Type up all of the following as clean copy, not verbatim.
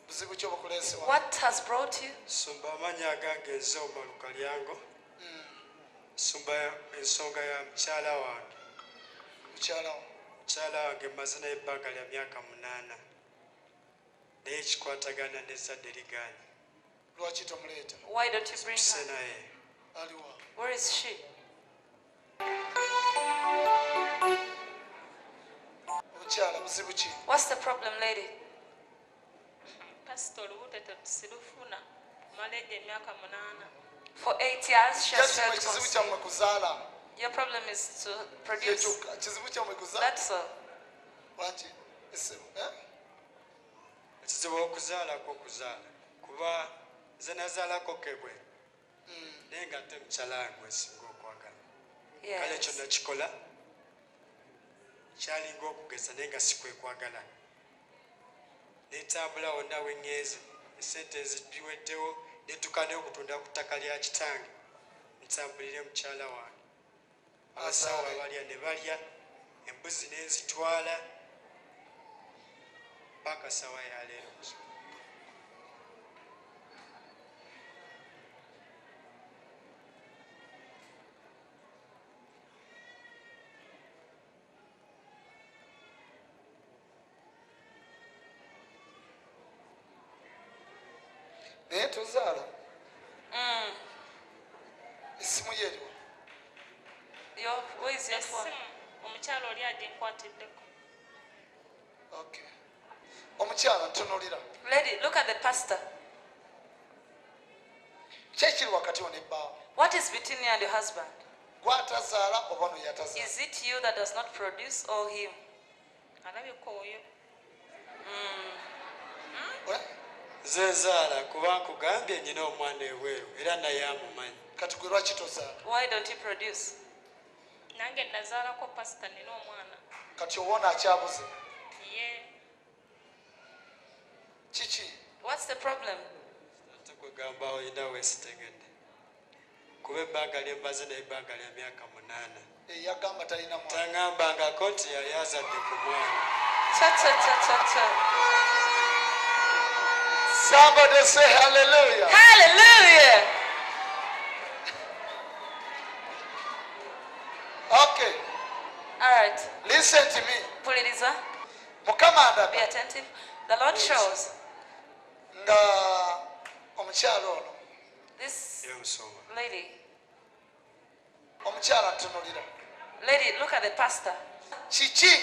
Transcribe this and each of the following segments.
Buzibu ki obukuleese wano? What has brought you? Sumba amannya agange nze Omaru Kalyango. Sumba ensonga ya mukyala wange. Mukyala wo. Mukyala wange mmaze naye ebbanga lya myaka 8 naye ekikwatagana n'ezzadde ligaanye. Lwaki tomuleeta? Why don't you bring Tuse her? naye. Aliwa? Where is she? Omukyala buzibu ki? What's the problem, lady? Pasita olubuto sirufuna kumala egyo emyaka 8. For 8 years she has Kyazimwe failed to ekizibu conceive. kyammwe kuzaala. Your problem is to produce. Kyekyo kizibu kyammwe kuzaala. That's all. Lwaki? Essimu, eh? Ekizibu okuzaalako okuzaala kuba nze nazaalako kebwe naye nga ate mukyala wange gwe nsinga okwagala. Kale ekyo Yes. nakikola kyalinga okugeza naye nga si kwe kwagala. Netambula wonna we ŋŋenze esente ezibiweddewo netuuka n'okutunda ku ttaka lya kitange ntambulire mukyala wange. Abasawo Azaale. abalya ne balya embuzi nenzitwala paka sawa ya leero. Naye tozaala. Essimu ye eriwa? Where is your phone? Essimu omukyala oli aginkwatiddeko. Okay. Omukyala ntunuulira. Lady, look at the pastor. Ki ekiri wakati wo ne bbaawo? What is between you and your husband? Gw'atazaala oba ono y'atazaala? Is it you that does not produce or him? Alabika oyo. Eh? Nze nzaala kuba nkugambye nnina omwana ebweru era naye amumanyi. Kati gwe lwaki tozaala? Why don't you produce? Nange nazaalako pasita nina omwana. Kati owona akyabuze. Ye. Kiki? What's the problem? Ate kwegamba olina weesitegedde. Kuba ebbanga lye mmaze naye ebbanga lya myaka 8. Yagamba talina mwana. Tangambangako nti yali azadde ku mwana. Cha, cha, cha, cha, cha. Somebody say hallelujah. Hallelujah. Okay. All right. Listen to me. Puliriza. Mukama andaga. Be attentive. The Lord shows. Nga omukyala ono. This Ye musumba. lady. Omukyala ntunulira. Lady, look at the pastor. Kiki?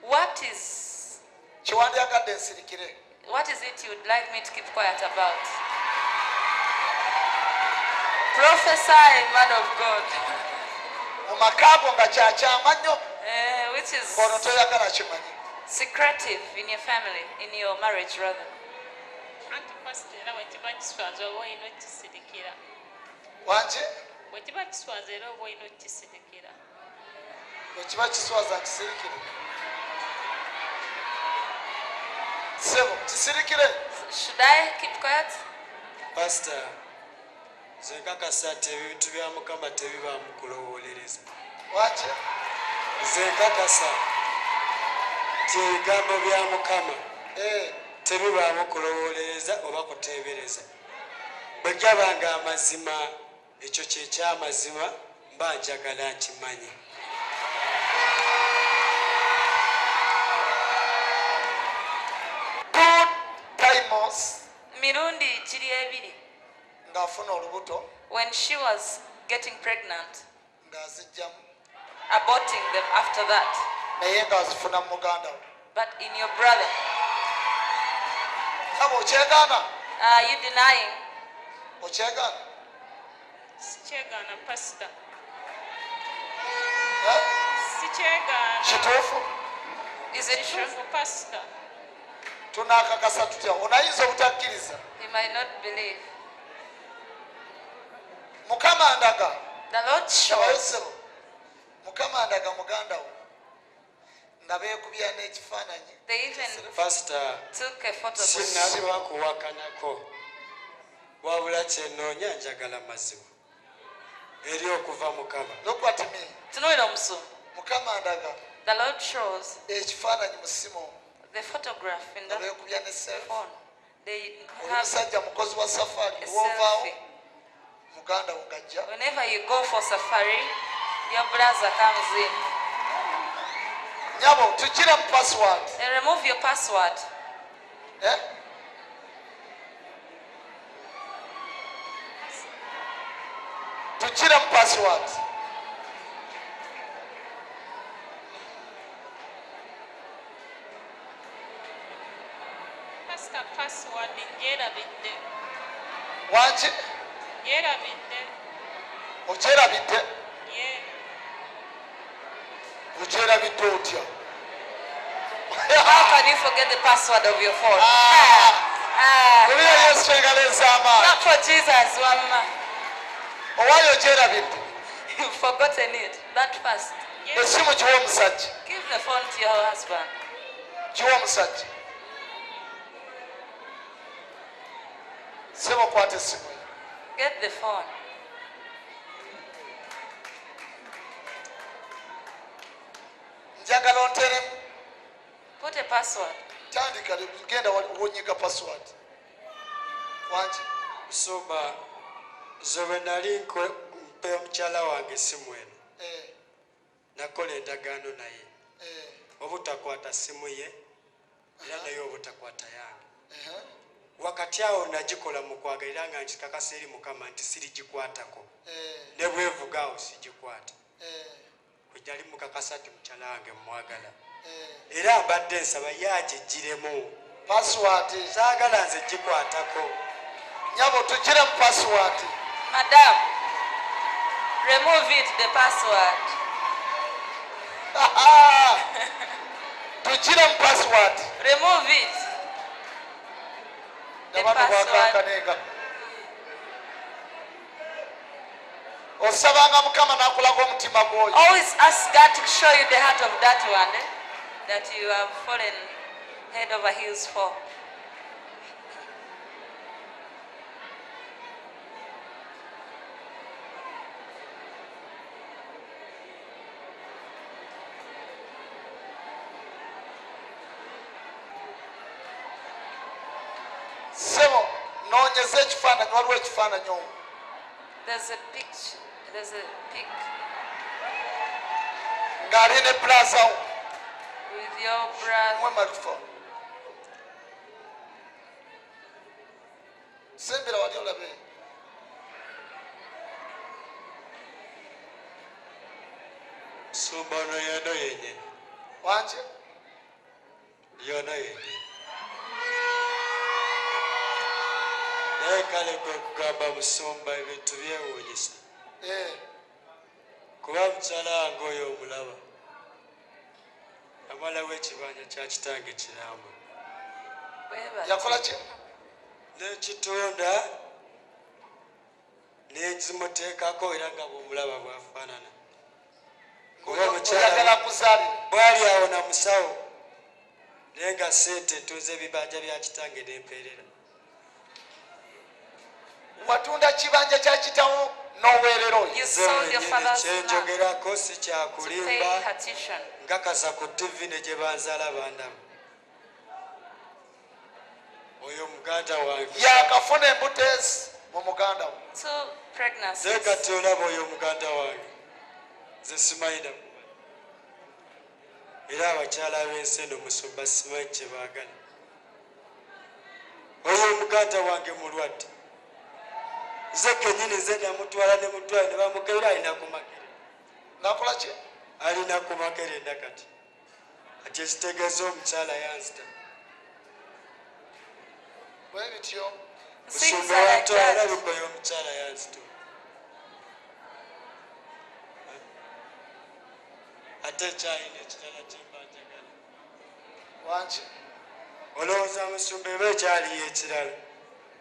What is Kyewandyagadde nsirikire? What is it you would like me to keep quiet about? Prophesy, man of God. Mu maka go nga kyakyama nnyo. Which is Ono toyagala kimanyi. secretive in your family, in your marriage rather. Anti pastor era bwe kiba kiswaza oba olina okukisirikira. Wangi? Bwe kiba kiswaza era oba olina okukisirikira. Bwe kiba kiswaza nkisirikire. Ssebo, kisirikire. Should I keep quiet? Pastor, nze nkakasa nti ebintu bya Mukama tebibaamu kulowoolereza. Wangi? Nze nkakasa nti ebigambo bya Mukama tebibaamu kulowoolereza oba kuteebereza. Bwe gabanga amazima, ekyo kye ky'amazima, mba njagala nkimanye. Good times. Mirundi giri ebiri. Ng'afuna olubuto. When she was getting pregnant, Ng'azijjamu. aborting them after that. Naye ng'azifuna mu muganda we. But in your brother. Abo okyegaana? Are you denying? Okyegaana? Sikyegaana, Pastor. Eh? Sikyegaana. Kituufu? Is it true? Kituufu, Pastor. Tunaakakasa tutya? Onayinza obutakkiriza. He might not believe. Mukama andaga. The Lord shows. Ssebo. Mukama andaga muganda wo. Nga beekubya n'ekifaananyi. They even Pastor, took a photograph. sinnaba kuwakanako. Wabula kye nnoonya njagala mazima. Eri okuva Mukama. Look at me. Tunuulira omusumba. Mukama andaga. The Lord shows Ekifaananyi mu ssimu. the photograph in Nga the beekubya ne selfie. phone. They Oli have musajja mukozi wa safari, a wovaawo selfie. muganda wo ng'ajja. Whenever you go for safari, your brother comes in. Nyabo, tugire mu password. They remove your password. Eh? Tugire mu password. Pastor, password ngyerabidde. Wangi? Ngyerabidde. Okyerabidde? Ye. Okyerabidde otya? How can you forget the password of your phone? Ah. Ah, Kubira Yesu engalo ez'amaanyi. not for Jesus, Wamma. Owaayo okyerabidde? You've forgotten it that fast. Essimu giwa omusajja. Give the phone to your husband. Giwa omusajja. Sebo, kwata essimu yo. Get the phone. Njagala onteremu. Put a password. Tandika, genda wonyiga password. Wangi? Musumba, nze bwe nali mpe omukyala wange essimu eno, nakola endagaano naye obutakwata simu ye era naye obutakwata yange. Wakati awo nagikola mu kwagala era nga nkikakasa eri Mukama nti sirigikwatako, ne bwevuga awo sigikwata. Kwe nali mukakasa nti mukyala wange mwagala, era mbadde nsaba ye agigiremu. Password. Saagala nze gikwatako. Nyabo, tugire mu password. Madam, remove it, the password. Tugire mu password. Remove it. The Abantu password. bwakankanenga. Osabanga Mukama n'akulaga omutima gw'oyo. Always ask God to show you the heart of that one that you have fallen head over heels for. Sebo, noonyeza ekifaananyi, waliwo ekifaananyi omwo. There's a picture. There's a pic Ng'ali ne brother wo. with your brother. Mwe microphone. Sembera wali olabe. Musumba, ono yono yennyini. Wangi? Yono yennyini, naye kale kwe kugamba musumba, ebintu byewuunyisa, kuba mukyala wange oyo omulaba amalawo ekibanja kya kitange kiramba. Yakola ki? N'ekitunda nenzimuteekako, era nga bwomulaba bwafaanana, kuba Oyagala mukyala kuzaalira. Bwali awo na musawo, naye nga sente ntunze ebibanja bya kitange nempeerera. Watunda kibanja kya kitawo n'oweerera oyo? You sold your father's land Kyenjogerako si to pay kyakulimba. her tuition. Nkakasa ku TV ne gye banzaala bandaba. Oyo muganda wange. Yakafuna embuto ezi mu muganda wo. Two Naye pregnancies. kati olaba oyo muganda wange, nze simanyi nakumanya, era abakyala b'ensi eno, musumba, simanyi kye baagala. Oyo omuganda wange mulwadde, nze kenyini nze namutwala ne mutwala ne bamukebera, alina ku makere. Nakola ki? Alina ku makerenda kati. Ati ekitegeeza omukyala yanzita. Bwe bityo. Things Musumba, are like wantwala, that. alabika oyo omukyala yanzita, ate ekyayina ekirala kyemba njagala. Wangi? Olowooza musumba eba ekyaliyo ekirala?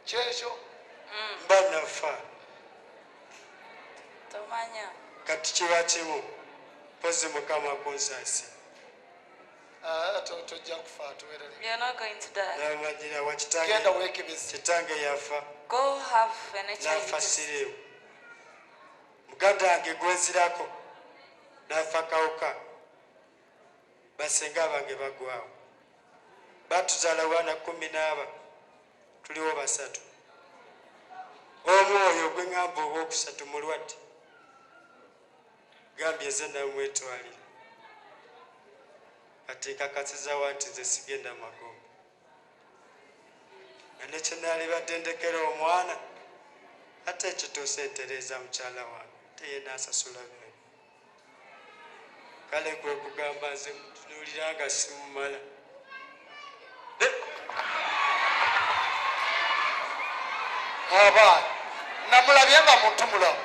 Kyekyo. Mba nafa. Tomanya. Kati kiba kimu, mpozi Mukama kunsaasi. Ah, tojja kufa, tuwerere. You're not going to die. Namanyira wa kitange. Genda weekebeze. Kitange yafa. Go have an HIV Nafa test. siriimu. Muganda wange gwenzirako nafa kawuka. Basenga bange bagwawo, batuzaala baana 14. Tuliwo basatu. Omu oyo gwe ŋŋamba owookusatu mulwadde. Gambye nze namwetwalira. Kati nkakasiza wa nti nze sigenda magombe. Nga ne kye naalibadde ndekera omwana, ate ekituuse ntereeza mukyala wange, ate ye n'asasula byonna. Kale kwe kugamba nze mutunuulira nga simumala. Abaana namulabye nga muntu mulamu.